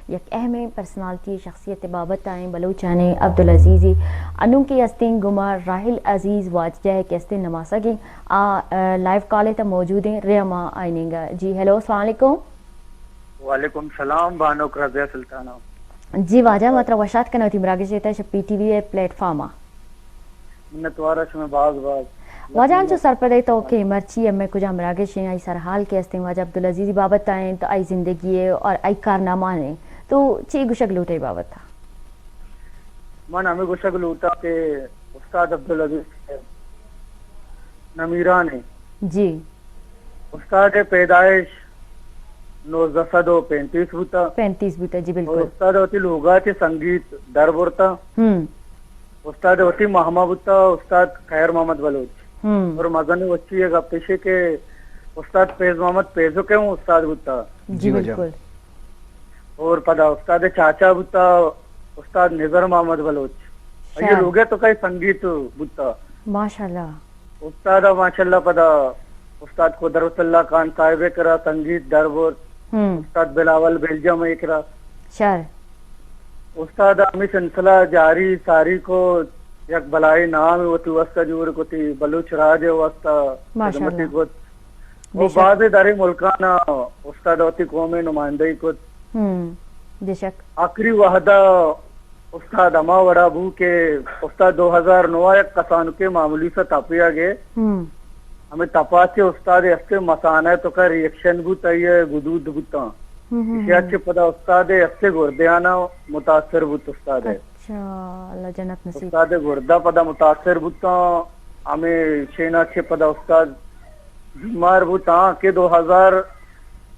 یک اہمیں پرسنالٹی، شخصیت بابت آئیں بلوچانی عبدالعزیزی۔ انوں کہ استیں گما راحل عزیز واجہ کہ استیں نماسگیں، آ، آ، لائیو کال تا موجود ہیں، رے ما آئینگا۔ جی، ہیلو، السلام علیکم۔ وعلیکم السلام، بانک رضیہ سلطانہ۔ جی واجہ، ما ترا وشات کناں وتی مراگش دیتا شہ پی ٹی وی ءِ پلیٹ فارم ءَ۔ منتوار شمئے باز باز۔ واجہ، انچو سرپد ئے تو کہ مرچی ہمے کجا مراگش ہیں، آئی سرحال کہ استیں، واجہ عبدالعزیزی بابت آئیں تو آئی زندگی ہے اور آئی کارنامہ ہیں، تو چی گشگ لوٹے بابت؟ من ہمیں گشگ لوٹا کہ استاد عبدالعزیز نمیران ہیں۔ جی۔ استاد ءِ پیدائش نوزدہ سد و پینتیس بوتا۔ پینتیس بوتا، جی اور بالکل۔ استاد وتی لوگا چہ سنگیت در برتا۔ ہم۔ استاد وتی ماما بوتا، استاد خیر محمد بلوچ۔ ہم۔ اور مزن وچی یہ گپ پیشے کہ استاد فیض محمد پیزو کے ہوں استاد بوتا۔ جی جی واجہ۔ بالکل۔ اور پدا استاد چاچا بوتا، استاد نظر محمد بلوچ۔ شاعر۔ یہ لوگے تو کئی سنگیت بوتا۔ ماشاءاللہ۔ استاد ماشاءاللہ پدا استاد قدرت اللہ خان صاحب کرا سنگیت در برت، ہم۔ استاد بلاول بیلجم کرا۔ شر۔ استاد ہمیں سلسلہ جاری ساری کو، یک بلائی نام وتی واسطہ جوڑ کتی، بلوچ راج واسطہ ماشاءاللہ۔ خدمتی کت۔ بے وہ شک۔ بعض درے ملکانا استاد وتی قوم نمائندگی کت۔ ہم، بے شک۔ آخری وحدہ استاد ہما وڑا بو کہ استاد دو ہزار نو ءَ یک کسانکے معمولی سا تپیا گئے۔ ہم۔ ہمیں تپا چے استاد ہستے مسانہ تو کا ریئیکشن بوت، آئی گدود بوتاں۔ ہم، ہم، اشیا ہم۔ چے پدا استاد ہستے گردیانا متاثر بوت استاد۔ اچھا، اللہ جنت نصیب۔ استاد گردہ پدا متاثر بوتاں، ہمیں شینا چے پدا استاد بیمار بوتاں کہ دو ہزار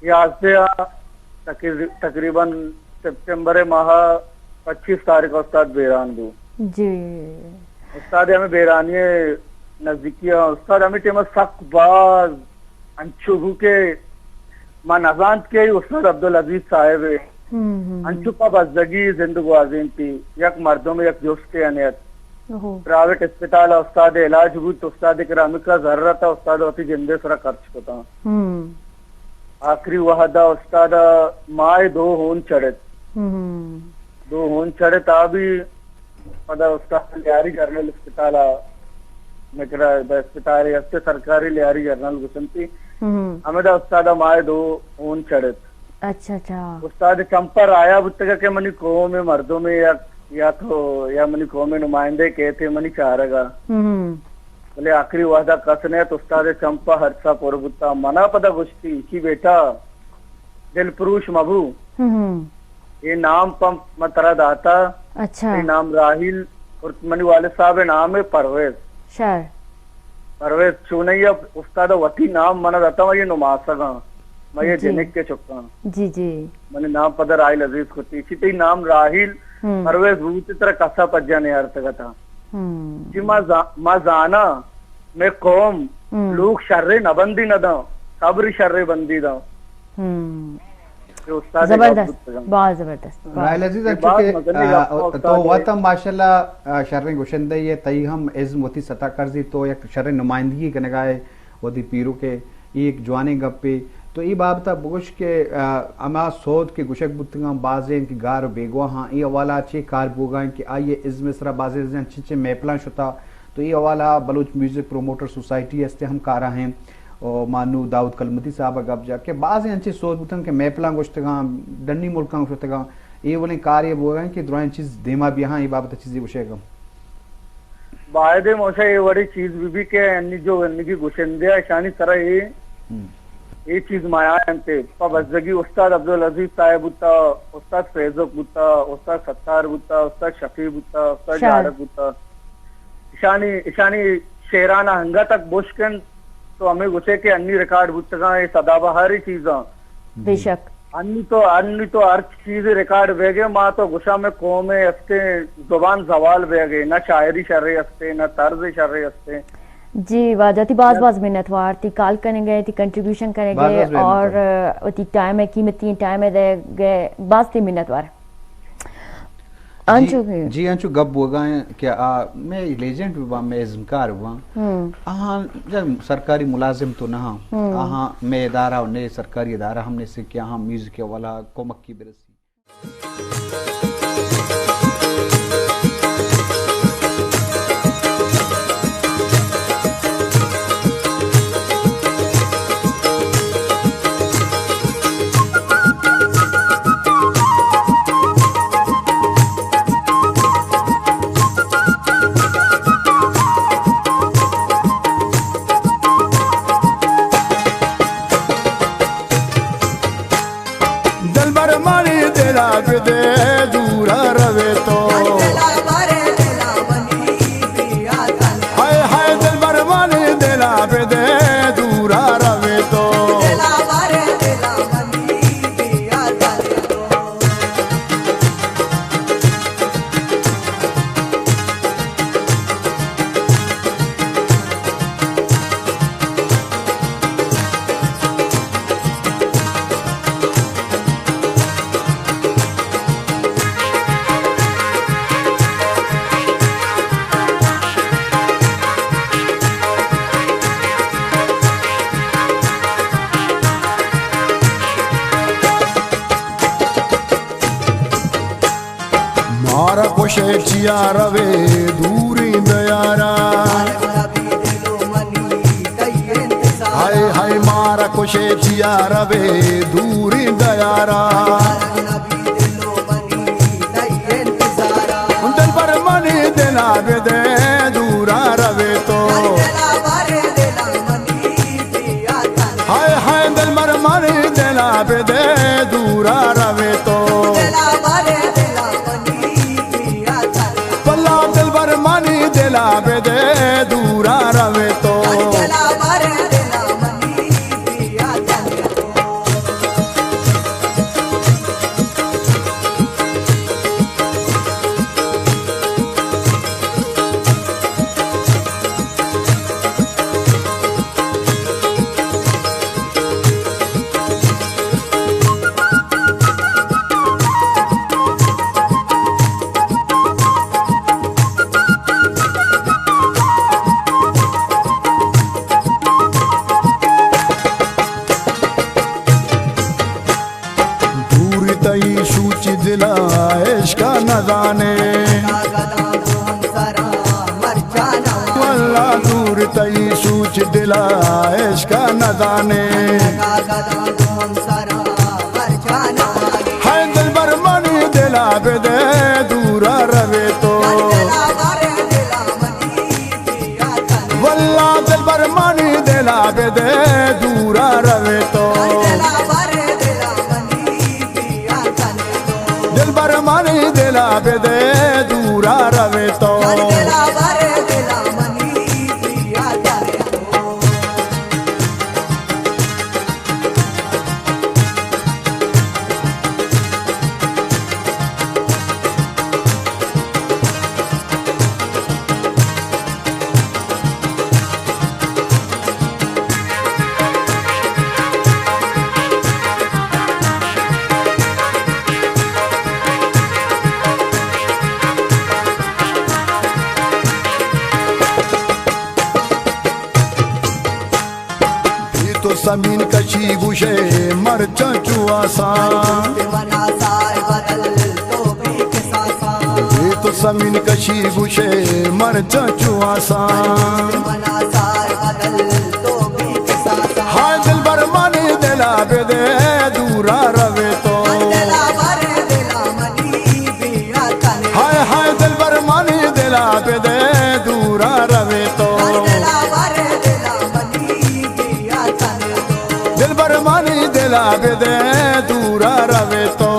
یازدہ ءَ تقری-، تقریباً سپٹمبر ماہ پچیس تاریخ استاد بیران بو۔ جی۔ استاد ہمیں بیرانی نزدیکی ءَ، استاد ہمیں ٹائم سک باز انچو بو کہ ما نزانت کہ استاد عبدالعزیز صاحب ہے۔ ہم، ہم، ہم۔ انچو پا بزگی زند گوازینتی، یک مردم یک جستے انیت۔ اوہو۔ پرائیویٹ اسپتال ءَ استاد علاج بوت، استاد کرا ہمکا ضرورت ءَ استاد وتی جندے سرا خرچ کتاں۔ ہم۔ آخری وہدا استاد ءَ ماہ دو ہون چڑت۔ ہم۔ دو ہون چڑت آ بھی پدا استاد لیاری جنرل اسپتال ءَ مکرا اسپتال ہستے سرکاری لیاری جنرل گسنتی۔ ہم۔ ہمدا استاد ءَ ماہ دو ہون چڑت۔ اچھا، اچھا۔ استاد چمپا رایا بوتگا کہ منی قوم مردم یک یا تو یا منی قوم نمائندے کہتے منی چارگا۔ ہم۔ بلے آخری وہدا کس نیت، استاد چمپا ہرسا پر بوتا۔ منا پدا گوشتی، چی بیٹا، دل پروش مبو۔ ہم۔ یہ نام پم من ترا داتا۔ اچھا۔ یہ نام راہیل اور منی والد صاحب نام ہے پرویز۔ شر۔ پرویز چونئی ءَ استاد وتی نام من داتا، یہ نماسگاں، میں یہ جی۔ جنک کے چکاں۔ جی، جی۔ من نام پدا راہیل عزیز کتی۔ چی تئی نام راہیل ہم۔ پرویز بوتی ترا کسا پجا نیارتگتا۔ ہم۔ چی ما زا-، ما زانا، میں قوم، ہم۔ لوگ شرے نہ بندی نہ داں، صبر شرے بندی داں۔ ہم۔ کہ استاد زبردست، گپ بوتگاں۔ باز زبردست، باز۔ راحیل عزیز، یہ انچو باز کہ، مزنی آ، گپ تو استاد ہے۔ وت ہم ماشاءاللہ، آ، شریں گشندہ ئے، تئی ہم ازم وتی ستا کرزی، تو یک شریں نمائندگی کنگا ئے وتی پیرک ءِ، اے یک جوانیں گپے۔ تو اے بابت ءَ بگوش کہ، آ، ہما سوت کہ گشگ بوتگاں بازیں کہ گار و بیگواہاں، اے حوالہ ءَ چے کار بوگا انت کہ آئی ءِ ازم ءِ سرا بازیں چنچیں محفلاں شتا، تو اے حوالہ ءَ بلوچ میوزک پروموٹر سوسائٹی ہستے ہم کارا ہیں۔ و ما نوں داؤد کلمتی صاحب ءَ گپ جت کہ بازیں انچیں سوت بوتن کہ محفلاں گوشتگاں، ڈنی ملکاں گوشتگاں، اے ولیں کارے بوگا انت کہ درائیں چیز دیما بیاہاں، اے بابت ءَ چیزے گوشے گم۔ باید ہے موشا اے وڑی چیز بہ بی کہ انی جو گندگی گشندے اشانی سرا اے، ہم۔ اے چیز مایا انت۔ پہ بزگی استاد عبدالعزیز صاحب بوتا، استاد فیضک بوتا، استاد ستار بوتا، استاد شفیع بوتا، استاد شاعر۔ جاڑک بوتا۔ اشانی، اشانی شعران انگت تک بشکن تو ہمیں گوشے کہ انی ریکارڈ بوتگاں، اے سدا بہاری چیزاں۔ بے جی۔ شک۔ انی تو، انی تو ہر چیز ریکارڈ بیگے، ما تو گوشاں میں قوم استے زبان زوال بیگے، نہ شاعری شرے استے، نہ طرز شرے استے۔ جی واجہ، تی باز باز منت وار، تی کال کنگے، تی کنٹریبیوشن کنگے باز باز منت وار۔ اور، آ، وتی ٹائم ہے، قیمتی ٹائم ہے دے گے، باز تی منت وار۔ جی، انچو کہ جی، انچو گپ بوگا ہیں کہ آ، میں لیجنڈ بھی باں، میں ازمکار بھی باں۔ ہم۔ آہاں جب سرکاری ملازم تو نہ ہاں۔ ہم۔ آہاں میں ادارہ و نئے سرکاری ادارہ ہم نے سے کہ آہاں میوزک والا کمک کی برسی۔ دلبر منی دلا بدے دورا روے تو۔ ہائے ہائے دلبر منی دلا بدے دورا روے تو۔ مارا کشے چیا روے دوریں دیارا۔ ہائے ہائے مارا کشے چیا روے دوریں دیارا۔ دلبر منی دلا بدے دورا روے تو۔ ہائے ہائے دلبر منی دلا بدے دورا روے تو۔ پلا دلبر منی دلا بدے دورا روے تو۔ دور تئی سوچ دلا عشق نہ زانے۔ واللہ دور تئی سوچ دلا عشق نہ زانے۔ ہائے دلبر منی دلا بدے دورا روے تو۔ واللہ دلبر منی دلا بدے دورا روے تو۔ دلبر منی دلا بدے دورا روے تو۔ بے تو سمین کشی گوشے مرچاں چو آساں۔ بے تو سمین کشی گوشے مرچاں چو آساں۔ ہائے دلبر منی دلا بدے دورا روے تو۔ ہائے ہائے دلبر منی دلا بدے دورا روے تو۔ دلبر منی دلا بدے دورا روے تو۔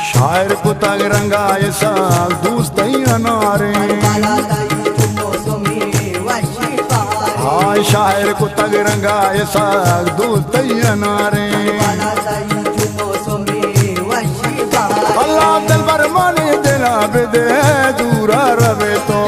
شاعر کتگ رنگا اسحاق دوست تئی اناریں۔ ہاں شاعر کتگ رنگا اسحاق دوست تئی اناریں۔ اللہ دلبر منی دلا بدے دورا روے تو۔